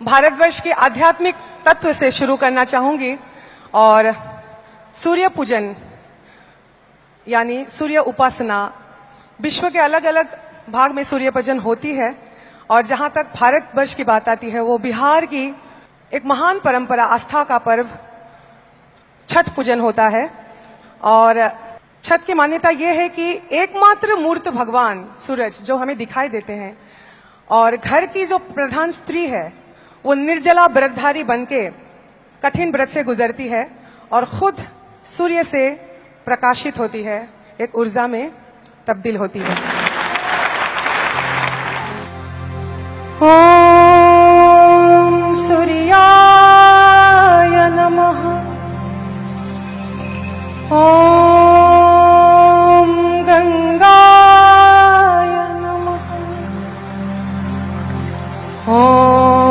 भारतवर्ष के आध्यात्मिक तत्व से शुरू करना चाहूंगी और सूर्य पूजन यानी सूर्य उपासना, विश्व के अलग अलग भाग में सूर्य पूजन होती है और जहां तक भारतवर्ष की बात आती है वो बिहार की एक महान परंपरा, आस्था का पर्व छठ पूजन होता है। और छठ की मान्यता यह है कि एकमात्र मूर्त भगवान सूरज जो हमें दिखाई देते हैं और घर की जो प्रधान स्त्री है वो निर्जला व्रतधारी बनके कठिन व्रत से गुजरती है और खुद सूर्य से प्रकाशित होती है, एक ऊर्जा में तब्दील होती है। ओम सूर्याय नमः, ओम गंगाय नमः, ओम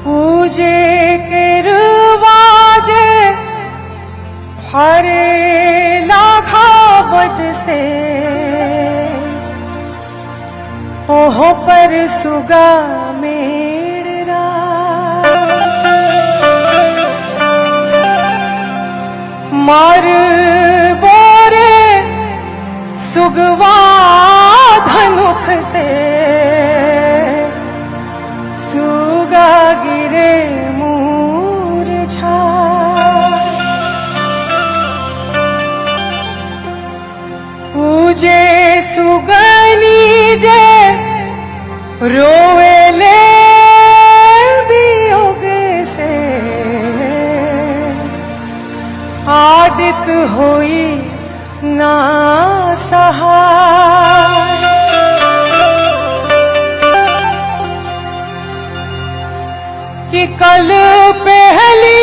पूजे के हरे लाघावत से, ओहो पर सुगा मेरा मार बोरे सुगवा धनुख से, सुगा गिरे मूर्छा। पूजे सुगनी जे रोवेले वियोग से, आदित होई ना सहाय। कि कल पहली